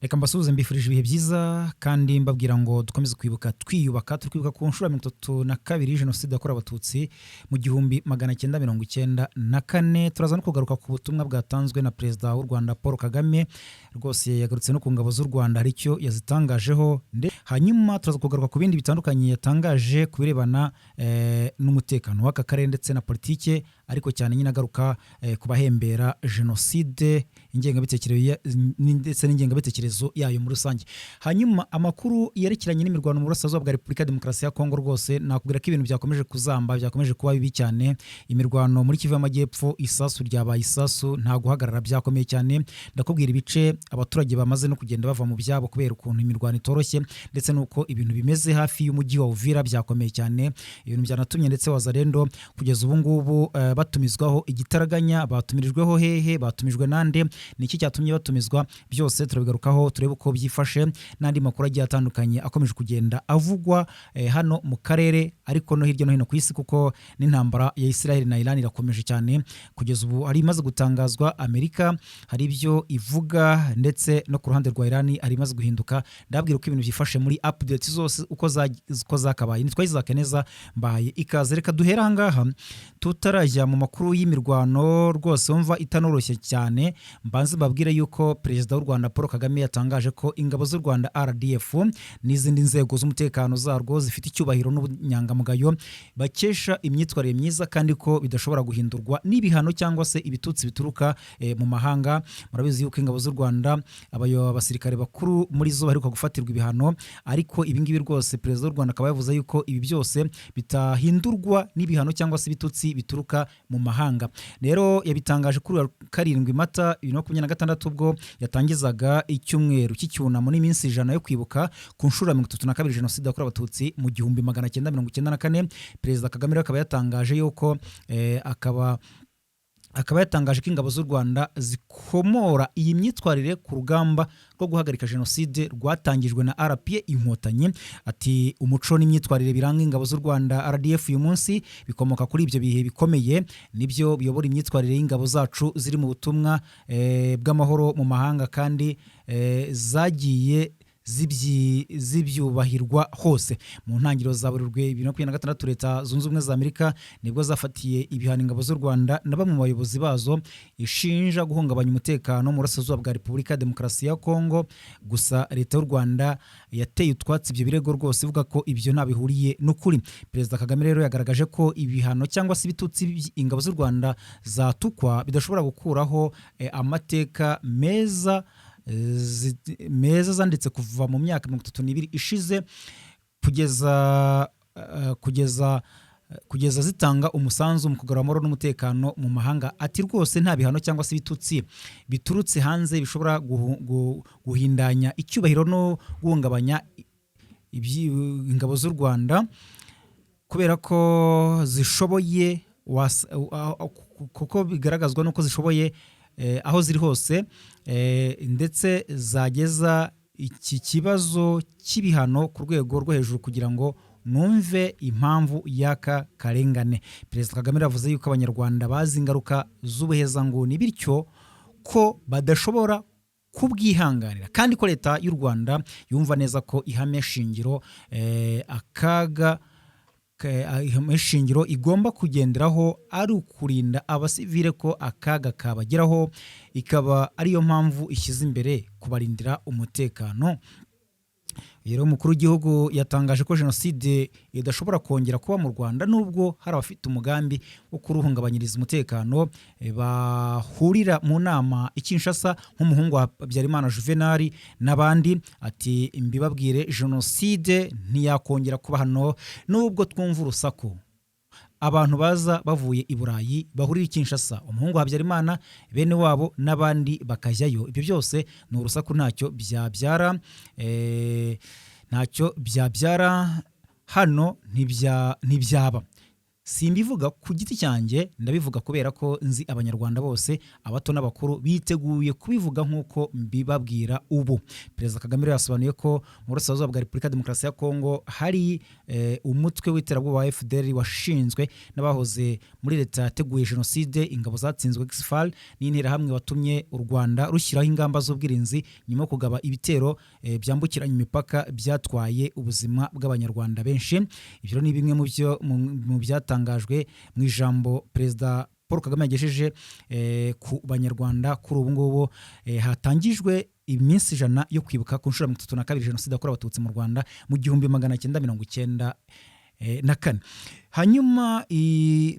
Reka mbasuhuze, mbifurije ibihe byiza kandi mbabwira ngo dukomeze kwibuka twiyubaka. Turi kwibuka ku nshuro ya 32 Jenoside yakorewe Abatutsi mu 1994. Turaza no kugaruka ku butumwa bwatanzwe na Perezida w'u Rwanda Paul Kagame. Rwose yagarutse no ku ngabo z'u Rwanda, hari icyo yazitangajeho. Hanyuma turaza kugaruka ku bindi bitandukanye yatangaje ku birebana n'umutekano w'aka karere ndetse na politike, ariko cyane nyine agaruka ku bahembera jenoside, ingengabitekerezo ndetse n'ingengabitekerezo yayo muri rusange. Hanyuma amakuru yerekeranye n'imirwano mu burasirazuba bwa Repubulika ya Demokarasi ya Kongo, rwose nakubwira ko ibintu byakomeje kuzamba, byakomeje kuba bibi cyane. Imirwano muri Kivu y'Amajyepfo, isasu ryabaye isasu, nta guhagarara, byakomeye cyane. Ndakubwira ibice abaturage bamaze no kugenda bava mu byabo kubera ukuntu imirwano itoroshye, ndetse n'uko ibintu bimeze hafi y'umujyi wa Uvira, byakomeye cyane. Ibintu byanatumye ndetse Wazalendo kugeza ubu ngubu batumizwaho igitaraganya. Batumirijweho hehe? Batumijwe nande? Ni iki cyatumye batumizwa? Byose turabigarukaho, turebe uko byifashe n'andi makuru agiye atandukanye akomeje kugenda avugwa hano mu karere, ariko no hirya no hino ku isi, kuko n'intambara ya Israel na Iran irakomeje cyane. Kugeza ubu hari imaze gutangazwa, Amerika hari ibyo ivuga, ndetse no ku ruhande rwa Iran hari imaze guhinduka. Ndababwira uko ibintu byifashe muri updates zose uko zakabaye. Nitwa Isaac Neza, mbahaye ikaze. Reka duhere aha ngaha tutarajya mu makuru y'imirwano rwose wumva itanoroshye cyane. Mbanze mbabwire yuko Perezida w'u Rwanda Paul Kagame yatangaje ko ingabo z'u Rwanda RDF n'izindi nzego z'umutekano zarwo zifite icyubahiro n'ubunyangamugayo bakesha imyitwarire myiza, kandi ko bidashobora guhindurwa n'ibihano cyangwa se ibitutsi bituruka mu mahanga. Murabizi yuko ingabo z'u Rwanda, abasirikare bakuru muri zo baheruka gufatirwa ibihano, ariko ibi ngibi rwose Perezida w'u Rwanda akaba yavuze yuko ibi byose bitahindurwa n'ibihano cyangwa se ibitutsi bituruka mu mahanga. Rero yabitangaje kuri uyu wa 7 Mata 2026, ubwo yatangizaga icyumweru cy'icyunamo n'iminsi 100 yo kwibuka ku nshuro ya 32 Jenoside yakorewe Abatutsi mu 1994. Perezida Kagame rero akaba yatangaje yuko akaba yatangaje ko ingabo z'u Rwanda zikomora iyi myitwarire ku rugamba rwo guhagarika jenoside rwatangijwe na RPA Inkotanyi. Ati: "Umuco n'imyitwarire biranga ingabo z'u Rwanda RDF uyu munsi bikomoka kuri ibyo bihe bikomeye, nibyo biyobora imyitwarire y'ingabo zacu ziri mu butumwa bw'amahoro mu mahanga, kandi zagiye zibyubahirwa hose." Mu ntangiriro za Werurwe 2026, Leta Zunze Ubumwe za Amerika nibwo zafatiye ibihano ingabo z'u Rwanda na bamwe mu bayobozi bazo, ishinja guhungabanya umutekano mu burasirazuba bwa Repubulika ya Demokarasi ya Kongo. Gusa Leta y'u Rwanda yateye utwatsi ibyo birego rwose, ivuga ko ibyo nta bihuriye n'ukuri. Perezida Kagame rero yagaragaje ko ibihano cyangwa se ibitutsi ingabo z'u Rwanda zatukwa bidashobora gukuraho amateka meza zanditse kuva mu myaka 32 ishize kugeza zitanga umusanzu mu kugarura amahoro n'umutekano mu mahanga. Ati: "Rwose nta bihano cyangwa se ibitutsi biturutse hanze bishobora guhindanya icyubahiro no guhungabanya ingabo z'u Rwanda, kubera ko zishoboye kuko bigaragazwa n'uko zishoboye aho ziri hose, ndetse zageza iki kibazo cy'ibihano ku rwego rwo hejuru kugira ngo numve impamvu y'aka karengane." Perezida Kagame yavuze yuko Abanyarwanda bazi ingaruka z'ubuhezanguni, bityo ko badashobora kubwihanganira, kandi ko Leta y'u Rwanda yumva neza ko ihame shingiro akaga ihame shingiro igomba kugenderaho ari ukurinda abasivile ko akaga kabageraho, ikaba ariyo mpamvu ishyize imbere kubarindira umutekano. Rero umukuru w'igihugu yatangaje ko jenoside idashobora kongera kuba mu Rwanda, nubwo hari abafite umugambi wo kuruhungabanyiriza umutekano bahurira mu nama i Kinshasa, nk'umuhungu wa Habyarimana Juvenal n'abandi. Ati: "Mbibabwire, jenoside ntiyakongera kuba hano, nubwo twumva urusaku, abantu baza bavuye i Burayi bahurira i Kinshasa, umuhungu wa Habyarimana, bene wabo n'abandi bakajyayo. Ibyo byose ni urusaku, ntacyo byabyara, ntacyo byabyara hano, ntibyaba." Simbivuga ku giti cyanjye, ndabivuga kubera ko nzi Abanyarwanda bose, abato n'abakuru, biteguye kubivuga nk'uko mbibabwira ubu. Perezida Kagame rero yasobanuye ko mu burasirazuba bwa Repubulika ya Demokarasi ya Kongo hari umutwe w'iterabwoba wa FDLR washinzwe n'abahoze muri leta yateguye jenoside, ingabo zatsinzwe ex-FAR n'interahamwe, watumye u Rwanda rushyiraho ingamba z'ubwirinzi nyuma yo kugaba ibitero byambukiranya imipaka byatwaye ubuzima bw'Abanyarwanda benshi. Ibyo rero ni bimwe mu byo mu byatangajwe mu ijambo Perezida Paul Kagame yagejeje ku Banyarwanda kuri ubu ngubu hatangijwe iminsi 100 yo kwibuka ku nshuro ya 32 jenoside yakorewe Abatutsi mu Rwanda mu 1994. Hanyuma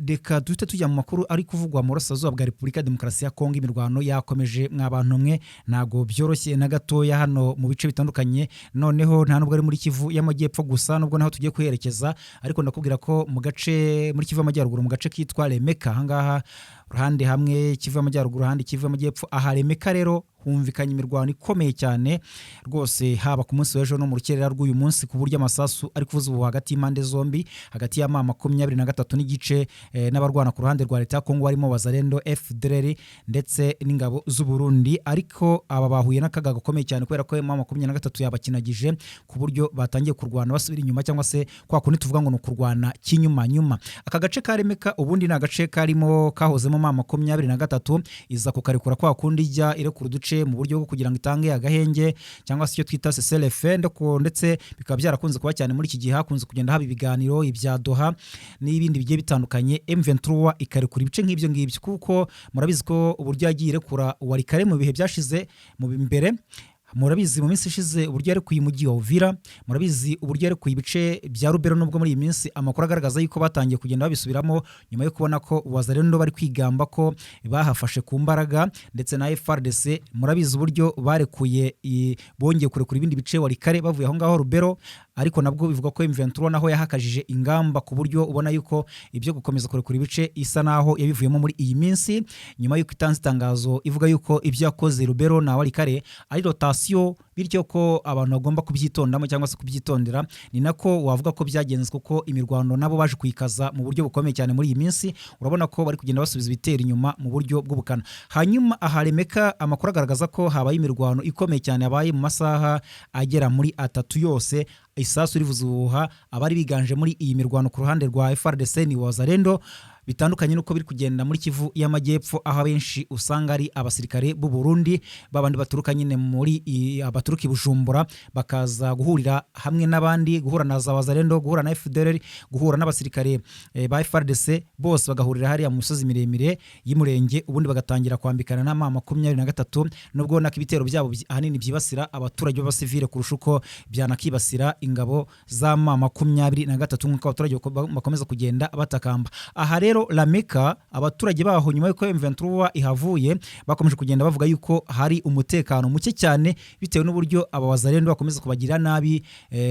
reka duhite tujya mu makuru ari kuvugwa mu burasirazuba bwa Repubulika ya Demokarasi ya Kongo. Imirwano yakomeje, mwa bantu mwe, ntabwo byoroshye na gatoya hano mu bice bitandukanye. Noneho nta nubwo ari muri Kivu y'Amajyepfo gusa, nubwo naho tugiye kuherekeza, ariko ndakubwira ko mu gace muri Kivu y'Amajyaruguru, mu gace kitwa Remeka, ahangaha ruhande hamwe Kivu y'Amajyaruguru, ahandi Kivu y'Amajyepfo, aha Remeka rero humvikanye imirwano ikomeye cyane rwose, haba ku munsi w'ejo no mu rukerera rw'uyu munsi, ku buryo amasasu ari kuvuza ubu hagati y'impande zombi, hagati ya M23 n'igice n'abarwana ku ruhande rwa leta ya Kongo barimo Wazalendo, FDLR ndetse n'ingabo z'u Burundi. Ariko aba bahuye n'akaga gakomeye cyane kubera ko M23 yabakinagije ku buryo batangiye kurwana basubira inyuma, cyangwa se kwa kundi tuvuga ngo ni ukurwana kinyuma nyuma. Aka gace ka Remeka ubundi ni agace karimo kahozemo M23, iza kukarekura kwa kundi ijya irekura uduce mu buryo bwo kugira ngo itange agahenge cyangwa se icyo twita cessez-le-feu, ndetse bikaba byarakunze kuba cyane muri iki gihe hakunze kugenda haba ibiganiro ibya Doha n'ibindi bigiye bitandukanye, M23 ikarekura ibice nk'ibyo ngibyo, kuko murabizi ko uburyo yagiye irekura Walikale mu bihe byashize mu mbere, murabizi mu minsi ishize uburyo yarekuye umujyi wa Uvira, murabizi uburyo yarekuye ibice bya Rubero, nubwo muri iyi minsi amakuru agaragaza yuko batangiye kugenda babisubiramo nyuma yo kubona ko Wazalendo bari kwigamba ko bahafashe ku mbaraga, ndetse na FARDC. Murabizi uburyo barekuye, bongeye kurekura ibindi bice Walikale bavuye aho ngaho Rubero, ariko nabwo bivuga ko M23 naho yahakajije ingamba, ku buryo ubona yuko ibyo gukomeza kurekura ibice isa naho yabivuyemo muri iyi minsi, nyuma yuko itanze itangazo ivuga yuko ibyo yakoze Rubero na Walikale ari rotation, bityo ko abantu bagomba kubyitondamo cyangwa se kubyitondera. Ni nako wavuga ko byagenze, kuko imirwano nabo baje kuyikaza mu buryo bukomeye cyane muri iyi minsi. Urabona ko bari kugenda basubiza ibitero inyuma mu buryo bw'ubukana. Hanyuma aha Remeka amakuru agaragaza ko habaye imirwano ikomeye cyane, yabaye mu masaha agera muri 3 yose, isasu rivuza ubuhuha. Abari biganje muri iyi mirwano ku ruhande rwa FARDC ni Wazalendo, bitandukanye n'uko biri kugenda muri Kivu y'Amajyepfo, aho abenshi usanga ari abasirikare b'u Burundi, babandi baturuka nyine muri abaturuka i Bujumbura, bakaza guhurira hamwe n'abandi, guhura na za Wazalendo, guhura na FDLR, guhura n'abasirikare ba FARDC, bose bagahurira hariya mu misozi miremire y'Umurenge, ubundi bagatangira kwambikana na M23, nubwo nako ibitero byabo ahanini byibasira abaturage b'abasivile kurusha uko byanakibasira ingabo za M23, nk'uko abaturage bakomeza kugenda batakamba. Aha rero Lameka, abaturage baho nyuma y'uko M23 ihavuye bakomeje kugenda bavuga yuko hari umutekano muke cyane, bitewe n'uburyo aba Wazalendo bakomeza kubagira nabi,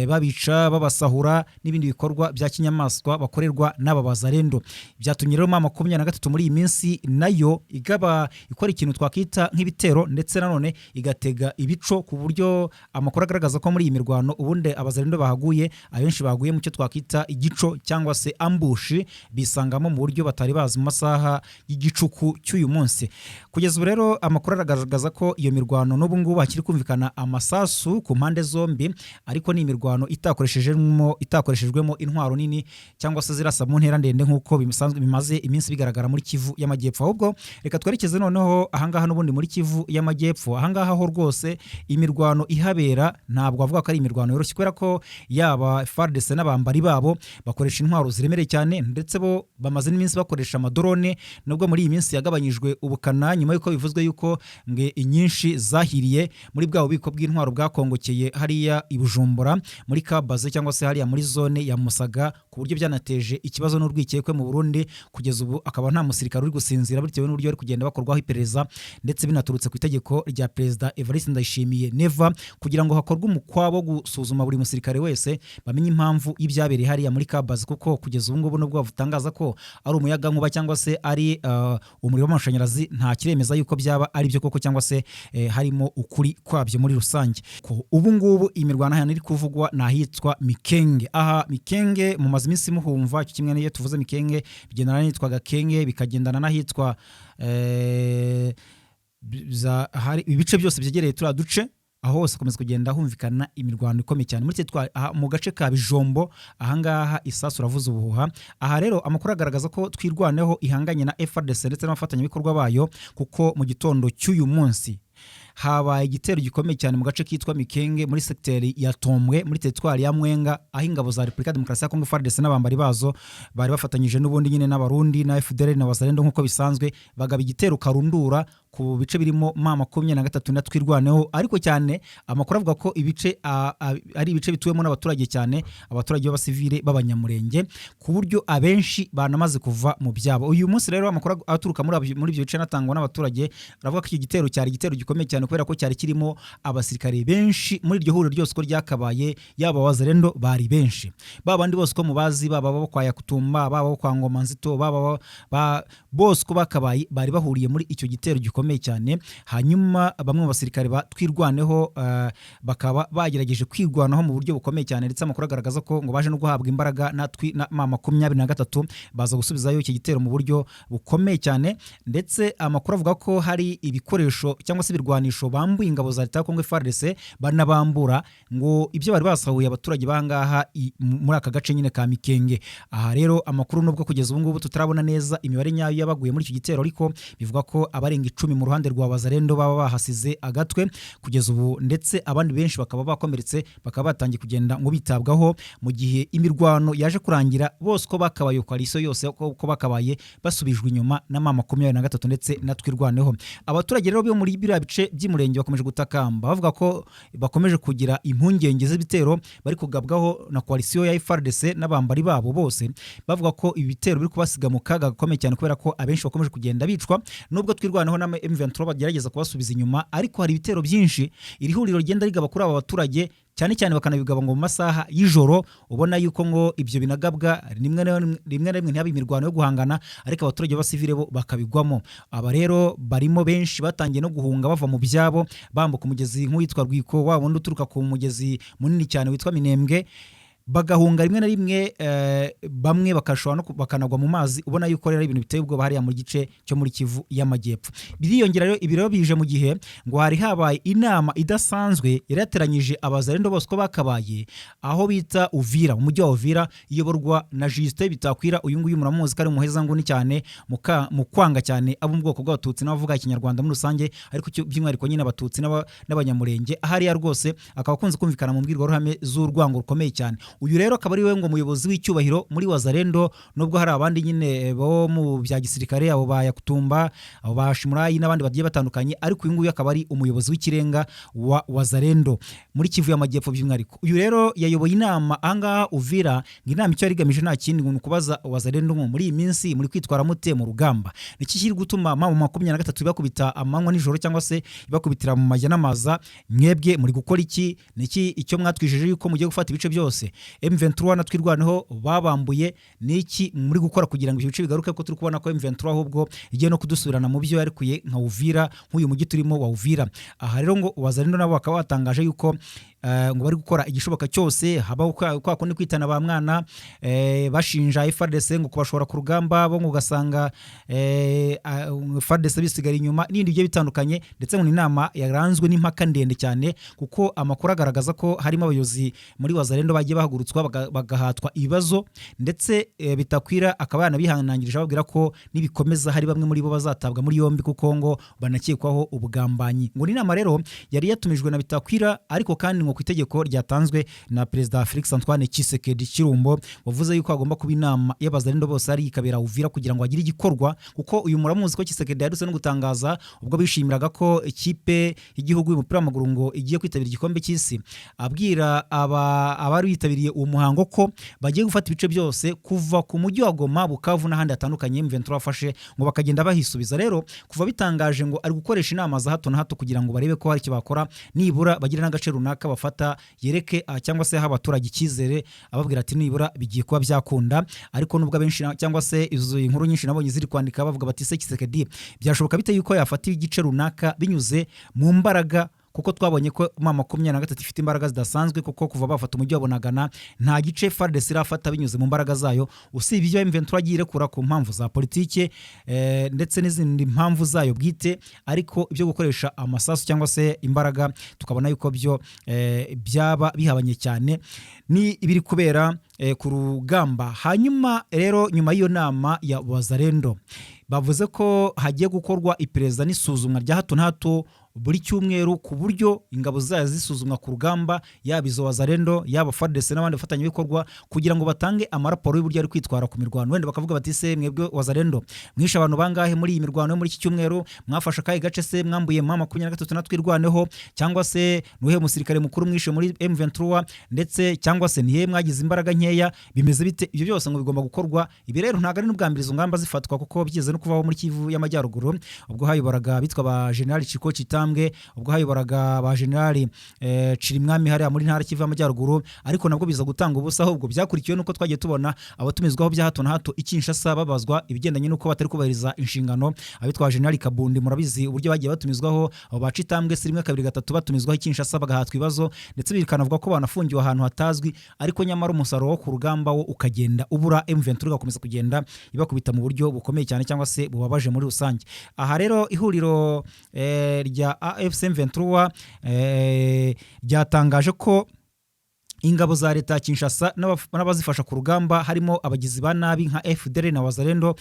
babica, babasahura n'ibindi bikorwa bya kinyamaswa bakorerwa n'aba Wazalendo. Byatumye rero M23 muri iyi minsi nayo igaba ikora ikintu twakita nk'ibitero, ndetse nanone igatega ibico, ku buryo amakuru agaragaza ko muri iyi mirwano ubundi Abazalendo bahaguye, abenshi baguye mu cyo twakita igico cyangwa se ambush, bisangamo mu buryo batari bazi mu masaha y'igicuku cy'uyu munsi. Kugeza ubu rero amakuru aragaragaza ko iyo mirwano n'ubu ngubu hakiri kumvikana amasasu ku mpande zombi, ariko ni imirwano itakoreshejwemo intwaro nini cyangwa se zirasa mu ntera ndende nk'uko bisanzwe bimaze iminsi bigaragara muri Kivu y'Amajyepfo. Ahubwo reka twerekeze noneho ahangaha n'ubundi muri Kivu y'Amajyepfo. Ahangaha ho rwose imirwano ihabera ntabwo bavuga ko ari imirwano yoroshye, kubera ko yaba FARDC n'abambari babo bakoresha intwaro ziremereye cyane, ndetse bo bamaze n'iminsi bakoresha amadrone, nubwo muri iyi minsi yagabanyijwe ubukana nyuma y'uko bivuzwe yuko nge inyinshi zahiriye muri bwa bubiko bw'intwaro bwakongokeye hariya i Bujumbura muri Kabaze, cyangwa se hariya muri zone ya Musaga, ku buryo byanateje ikibazo n'urwikekwe mu Burundi. Kugeza ubu akaba nta musirikare uri gusinzira bitewe n'uburyo bari kugenda bakorwaho iperereza, ndetse binaturutse ku itegeko rya Perezida Evariste Ndayishimiye Neva kugira ngo hakorwe umukwabo wo gusuzuma buri musirikare wese, bamenye impamvu y'ibyabereye hariya muri Kabaze, kuko kugeza ubu ngubu nubwo batangaza ko ari umuyaga nkuba cyangwa se ari umuriro w'amashanyarazi, nta kiremeza yuko byaba ari byo koko cyangwa se harimo ukuri kwabyo muri rusange. Ko ubu ngubu imirwano hano iri kuvugwa ni ahitwa Mikenge. Aha Mikenge mumaze iminsi muhumva cyo kimwe n'iyo tuvuze Mikenge bigendana n'ahitwa Gakenge, bikagendana n'ahitwa hari ibice byose byegereye turiya duce. Aho hose hakomeza kugenda humvikana imirwano ikomeye cyane muri aha, mu gace ka Bijombo. Ahangaha isasu uravuza ubuhuha. Aha rero amakuru agaragaza ko Twirwaneho ihanganye na FARDC ndetse n'abafatanyabikorwa bayo, kuko mu gitondo cy'uyu munsi habaye igitero gikomeye cyane mu gace kitwa Mikenge muri sekiteri ya Tombwe muri teritwari ya Mwenga, aho ingabo za Repubulika Demokarasi ya Kongo FARDC n'abambari bazo bari bafatanyije n'ubundi nyine n'Abarundi na FDLR na Wazalendo nk'uko bisanzwe, bagaba igitero karundura ku bice birimo M23 na Twirwaneho. Ariko cyane amakuru avuga ko ibice ari ibice bituwemo n'abaturage, cyane abaturage b'abasivile b'Abanyamurenge, ku buryo abenshi banamaze kuva mu byabo. Uyu munsi rero amakuru aturuka muri ibyo bice anatangwa n'abaturage aravuga ko iki gitero cyari igitero gikomeye cyane, kubera ko cyari kirimo abasirikare benshi muri iryo huriro ryose uko ryakabaye, yaba Wazalendo bari benshi, ba bandi bose uko mubazi, baba bo kwa Yakutumba, baba bo kwa Ngoma Nzito, baba bose uko bakabaye bari bahuriye muri icyo gitero gikomeye cyane. Hanyuma bamwe mu basirikare ba Twirwaneho bakaba bagerageje kwirwanaho mu buryo bukomeye cyane, ndetse amakuru agaragaza ko ngo baje no guhabwa imbaraga na M23, baza gusubizayo iki gitero mu buryo bukomeye cyane. Ndetse amakuru avuga ko hari ibikoresho cyangwa se ibirwanisho bambuye ingabo za leta ya Kongo FARDC, banabambura ngo ibyo bari basahuye abaturage bangaha muri aka gace nyine ka Mikenge. Aha rero amakuru, nubwo kugeza ubu ngubu tutarabona neza imibare nyayo y'abaguye muri iki gitero, ariko bivuga ko abarenga 10 mu ruhande rwa Wazalendo baba bahasize agatwe kugeza ubu, ndetse abandi benshi bakaba bakomeretse, bakaba batangiye kugenda ngo bitabwaho, mu gihe imirwano yaje kurangira bose uko bakabaye, koalisiyo yose uko bakabaye, basubijwe inyuma na M23 ndetse na Twirwaneho. Abaturage rero bo muri biriya bice by'Umurenge bakomeje gutakamba, bavuga ko bakomeje kugira impungenge z'ibitero bari kugabwaho na koalisiyo ya FARDC n'abambari babo bose, bavuga ko ibi bitero biri kubasiga mu kaga gakomeye cyane, kubera ko abenshi bakomeje kugenda bicwa. Nubwo Twirwaneho na M23 bagerageza kubasubiza inyuma, ariko hari ibitero byinshi iri huriro rigenda rigaba kuri aba baturage, cyane cyane bakanabigaba ngo mu masaha y'ijoro. Ubona yuko ngo ibyo binagabwa rimwe na rimwe ntihabe imirwano yo guhangana, ariko abaturage b'abasivile bo bakabigwamo. Aba rero barimo benshi batangiye no guhunga bava mu byabo, bambuka umugezi nk'uwitwa Rwiko, wa wundi uturuka ku mugezi munini cyane witwa Minembwe, bagahunga rimwe na rimwe, bamwe bakashobora no bakanagwa mu mazi. Ubona yuko rero ibintu biteye ubwoba hariya mu gice cyo muri Kivu y'Amajyepfo biriyongera. Rero ibi rero bije mu gihe ngo hari habaye inama idasanzwe yari yateranyije Abazalendo bose uko bakabaye aho bita Uvira, mu mujyi wa Uvira, iyoborwa na Justin Bitakwira. Uyu nguyu muramuzi ko ari umuhezanguni cyane mu kwanga cyane abo mu bwoko bw'Abatutsi n'abavuga Ikinyarwanda muri rusange, ariko by'umwihariko nyine Abatutsi n'Abanyamurenge. Ahariya rwose akaba akunze kumvikana mu mbwirwaruhame z'urwango rukomeye cyane. Uyu rero akaba ari we ngo muyobozi w'icyubahiro muri Wazalendo, nubwo hari abandi nyine bo mu bya gisirikare, abo ba Yakutumba, abo ba Shimurayi n'abandi bagiye batandukanye, ariko uyu nguyu akaba ari umuyobozi w'ikirenga wa Wazalendo muri Kivu y'Amajyepfo by'umwihariko. Uyu rero yayoboye inama ahangaha Uvira. Ngo inama icyo yari igamije nta kindi, ngo ni ukubaza Wazalendo ngo muri iyi minsi muri kwitwara mute mu rugamba? Niki kiri gutuma M23 ibakubita amanywa nijoro, cyangwa se ibakubitira mu majya n'amaza? Mwebwe muri gukora iki? Niki icyo mwatwijeje yuko mugiye gufata ibice byose M23 na Twirwaneho babambuye? Niki muri gukora kugira ngo ibyo bice bigaruke, ko turi kubona ko M23 ahubwo igiye no kudusubirana mu byo yarikuye nka Uvira, nk'uyu mujyi turimo wa Uvira? Aha rero ngo Wazalendo nabo bakaba batangaje yuko ngo bari gukora igishoboka cyose, habaho kwa kundi kwitana ba mwana, bashinja FARDC ngo kubashora ku rugamba, bo ngo ugasanga FARDC bisigara inyuma n'ibindi bigiye bitandukanye. Ndetse ngo ni inama yaranzwe n'impaka ndende cyane, kuko amakuru agaragaza ko harimo abayobozi muri Wazalendo bagiye bahagurutswa bagahatwa ibibazo, ndetse Bitakwira akaba yanabihanangirije ababwira ko nibikomeza hari bamwe muri bo bazatabwa muri yombi, kuko ngo banakekwaho ubugambanyi. Ngo ni inama rero yari yatumijwe na Bitakwira, ariko kandi ngo ku itegeko ryatanzwe na Perezida Felix Antoine Tshisekedi Tshilombo, wavuze yuko hagomba kuba inama y'Abazalendo bose ari ikabera Uvira kugira ngo hagire igikorwa. Kuko uyu muramuzi ko Tshisekedi yaherutse no gutangaza ubwo bishimiraga ko ikipe y'igihugu y'umupira w'amaguru ngo igiye kwitabira igikombe cy'isi, abwira abari bitabiriye uwo muhango ko bagiye gufata ibice byose kuva ku mujyi wa Goma, Bukavu n'ahandi hatandukanye M23 bafashe, ngo bakagenda bahisubiza. Rero kuva bitangaje ngo ari gukoresha inama za hato na hato kugira ngo barebe ko hari icyo bakora, nibura bagire n'agace runaka bafata, yereke cyangwa se aha abaturage icyizere, ababwira ati nibura bigiye kuba byakunda. Ariko nubwo abenshi cyangwa se izo inkuru nyinshi nabonye ziri kwandika bavuga bati: "Se Tshisekedi byashoboka bite yuko yafata igice runaka binyuze mu mbaraga?" Kuko twabonye ko M23 ifite imbaraga zidasanzwe, kuko kuva bafata umujyi wa Bunagana nta gice FARDC irafata binyuze mu mbaraga zayo, usibye ibyo M23 yagiye irekura ku mpamvu za politike ndetse n'izindi mpamvu zayo bwite. Ariko ibyo gukoresha amasasu cyangwa se imbaraga, tukabona yuko byo byaba bihabanye cyane ni ibiri kubera ku rugamba. Hanyuma rero, nyuma y'iyo nama ya Wazalendo, bavuze ko hagiye gukorwa iperereza n'isuzumwa rya hato na hato buri cyumweru, ku buryo ingabo zayo zisuzumwa ku rugamba, yaba izo Wazalendo, yaba FARDC n'abandi bafatanyabikorwa, kugira ngo batange amaraporo y'uburyo ari kwitwara ku mirwano. Wenda bakavuga bati: "Se mwebwe Wazalendo mwishe abantu bangahe muri iyi mirwano yo muri iki cyumweru? Mwafashe akahe gace? Se mwambuye M23 na Twirwaneho? Cyangwa se nuhe musirikare mukuru mwishe muri M23? Ndetse cyangwa se nihe mwagize imbaraga nkeya? Bimeze bite?" Ibyo byose ngo bigomba gukorwa. Ibi rero ntabwo ari n'ubwa mbere izo ngamba zifatwa, kuko bigeze no kuvaho muri Kivu y'Amajyaruguru, ubwo hayoboraga bitwa ba General Chiko Chitambwe, ubwo hayoboraga ba General Cirimwami hariya muri ntara Kivu y'Amajyaruguru, ariko nabwo biza gutanga ubusa. Ahubwo byakurikiwe nuko twagiye tubona abatumizwaho bya hato na hato i Kinshasa babazwa ibigendanye n'uko batari kubahiriza inshingano. Abitwa General Kabundi, murabizi uburyo bagiye batumizwaho, abo ba Citambwe, si rimwe, kabiri, gatatu, batumizwaho i Kinshasa bagahatwa ibibazo, ndetse bikanavuga ko banafungiwe ahantu hatazwi. Ariko nyamara umusaruro wo ku rugamba wo ukagenda ubura, M23 igakomeza kugenda ibakubita mu buryo bukomeye cyane cyangwa se bubabaje muri rusange. Aha rero ihuriro rya AFC M23 ryatangaje ko ingabo za leta ya Kinshasa n'abazifasha ku rugamba, harimo abagizi ba nabi nka FDLR na Wazalendo,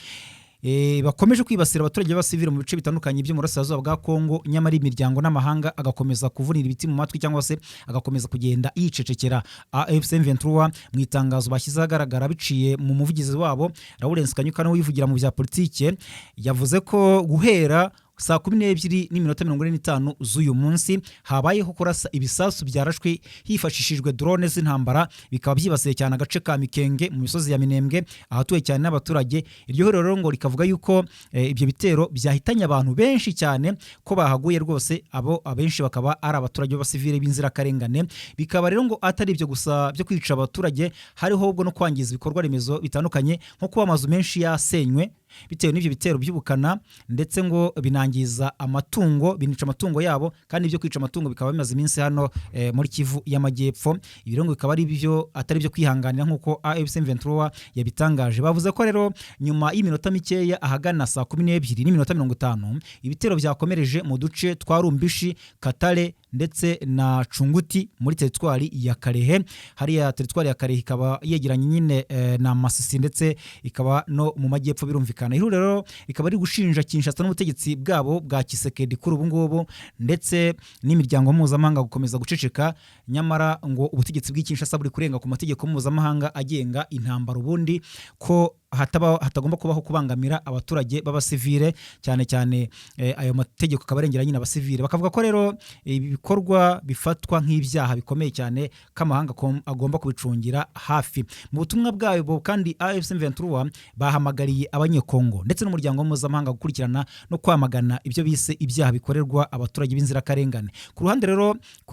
bakomeje kwibasira abaturage b'abasivili mu bice bitandukanye byo mu burasirazuba bwa Kongo, nyamara imiryango n'amahanga agakomeza kuvunira ibiti mu matwi cyangwa se agakomeza kugenda yicecekera. AFC M23 mu itangazo bashyize ahagaragara biciye mu muvugizi wabo Lawrence Kanyuka, nawe wivugira mu bya politike, yavuze ko guhera saa 12:45 z'uyu munsi habayeho kurasa ibisasu byarashwe hifashishijwe drone z'intambara, bikaba byibasiye cyane agace ka Mikenge mu misozi ya Minembwe, ahatuwe cyane n'abaturage. Iryo huriro rero ngo rikavuga yuko ibyo bitero byahitanye abantu benshi cyane, ko bahaguye rwose, abo abenshi bakaba ari abaturage b'abasivile b'inzirakarengane. Bikaba rero ngo atari ibyo gusa byo kwica abaturage, hariho ahubwo no kwangiza ibikorwa remezo bitandukanye, nko kuba amazu menshi yasenywe bitewe n'ibyo bitero by'ubukana, ndetse ngo binangiza amatungo, binica amatungo yabo. Kandi ibyo kwica amatungo bikaba bimaze iminsi hano muri Kivu y'Amajyepfo. Ibi rero ngo bikaba ari byo atari byo kwihanganira, nk'uko AFC M23 yabitangaje. Bavuze ko rero nyuma y'iminota mikeya, ahagana saa 12:50, ibitero byakomereje mu duce twa Rumbishi, Katale ndetse na Cunguti muri teritwari ya Kalehe. Hariya teritwari ya Kalehe ikaba yegeranye nyine na Masisi, ndetse ikaba no mu majyepfo birumvikana. Ihuriro rero rikaba riri gushinja Kinshasa n'ubutegetsi bwabo bwa Tshisekedi kuri ubu ngubu, ndetse n'imiryango mpuzamahanga, gukomeza guceceka, nyamara ngo ubutegetsi bw'i Kinshasa buri kurenga ku mategeko mpuzamahanga agenga intambara, ubundi ko hatagomba kubaho kubangamira abaturage b'abasivile cyane cyane. Ayo mategeko akaba arengera nyine abasivile. Bakavuga ko rero ibi bikorwa bifatwa nk'ibyaha bikomeye cyane, ko amahanga agomba kubicungira hafi. Mu butumwa bwabo kandi, AFC M23 bahamagariye Abanyekongo ndetse n'umuryango mpuzamahanga gukurikirana no kwamagana ibyo bise ibyaha bikorerwa abaturage b'inzirakarengane. Ku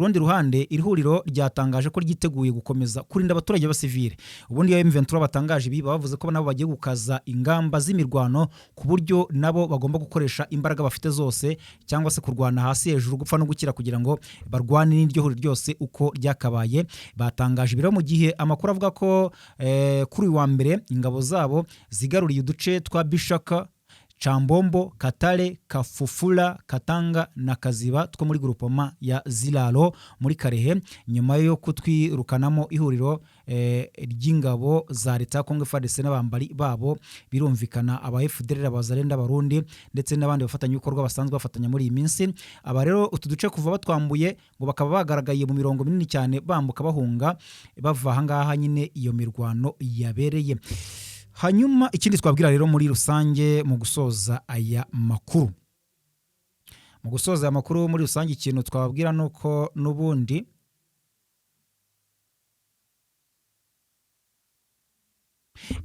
rundi ruhande, iri huriro ryatangaje ko ryiteguye gukomeza kurinda abaturage b'abasivile. Ubundi iyo M23 batangaje ibi, baba bavuze ko nabo bagiye gukaza ingamba z'imirwano, ku buryo nabo bagomba gukoresha imbaraga bafite zose, cyangwa se kurwana hasi hejuru, gupfa no gukira, kugira ngo barwane n'iryo huriro ryose uko ryakabaye. Batangaje ibi rero mu gihe amakuru avuga ko kuri uyu wa mbere ingabo zabo zigaruriye uduce twa Bishaka, Cambombo, Katale, Kafufula, Katanga na Kaziba two muri grupoma ya Ziralo muri Kalehe, nyuma yo kutwirukanamo ihuriro ry'ingabo za leta ya Congo FARDC n'abambari babo. Birumvikana aba FDLR, Abazalendo, Abarundi ndetse n'abandi bafatanyabikorwa basanzwe bafatanya muri iyi minsi. Aba rero utu duce kuva batwambuye, ngo bakaba bagaragaye mu mirongo minini cyane bambuka, bahunga, bava ahangaha nyine iyo mirwano yabereye. Hanyuma ikindi twabwira rero muri rusange mu gusoza aya makuru muri rusange, ikintu twababwira ni uko n'ubundi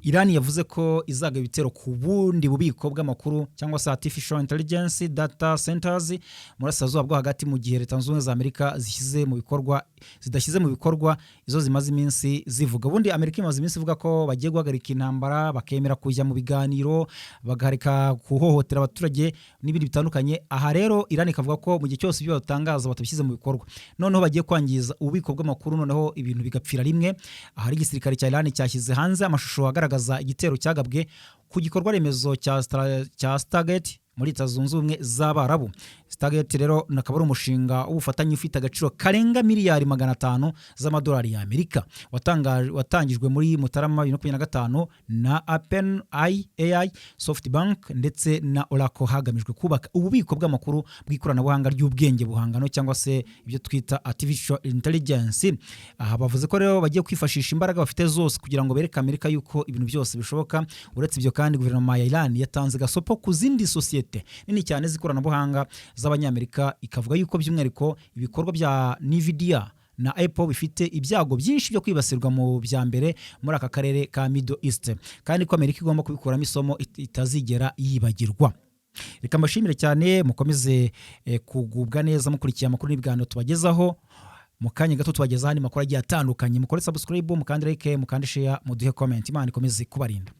Iran yavuze ko izagaba ibitero ku bundi bubiko bw'amakuru cyangwa se artificial intelligence data centers mu burasirazuba bwo hagati, mu gihe Leta Zunze Ubumwe za Amerika zishyize mu bikorwa zidashyize mu bikorwa izo zimaze iminsi zivuga. Ubundi Amerika imaze iminsi ivuga ko bagiye guhagarika intambara, bakemera kujya mu biganiro, bagaharika guhohotera abaturage n'ibindi bitandukanye. Aha rero Iran ikavuga ko mu gihe cyose ibyo batangaza batabishyize mu bikorwa, noneho bagiye kwangiza ububiko bw'amakuru, noneho ibintu bigapfira rimwe. Ahari igisirikare cya Iran cyashyize hanze amashusho agaragaza igitero cyagabwe ku gikorwa remezo cya Stargate muri Leta Zunze Ubumwe z'Abarabu. Stargate rero akaba ari umushinga w'ubufatanye ufite agaciro karenga miliyari 500 z'amadolari y'Amerika, watangijwe muri Mutarama 2025 na OpenAI, AI, SoftBank ndetse na Oracle, hagamijwe kubaka ububiko bw'amakuru bw'ikoranabuhanga ry'ubwenge buhangano cyangwa se ibyo twita artificial intelligence. Aha bavuze ko rero bagiye kwifashisha imbaraga bafite zose kugira ngo bereke Amerika yuko ibintu byose bishoboka. Uretse ibyo kandi, guverinoma ya Iran yatanze gasopo ku zindi sosiyete nini cyane z'ikoranabuhanga z'Abanyamerika, ikavuga yuko by'umwihariko ibikorwa bya Nvidia na Apple bifite ibyago byinshi byo kwibasirwa mu bya mbere muri aka karere ka Middle East, kandi ko Amerika igomba kubikuramo isomo itazigera yibagirwa. Reka mbashimire cyane, mukomeze kugubwa neza mukurikiye amakuru n'ibiganiro tubagezaho. Mu kanya gato tubagezaho andi makuru agiye atandukanye. Mukore subscribe, mukande like, mukande share, muduhe comment. Imana ikomeze kubarinda.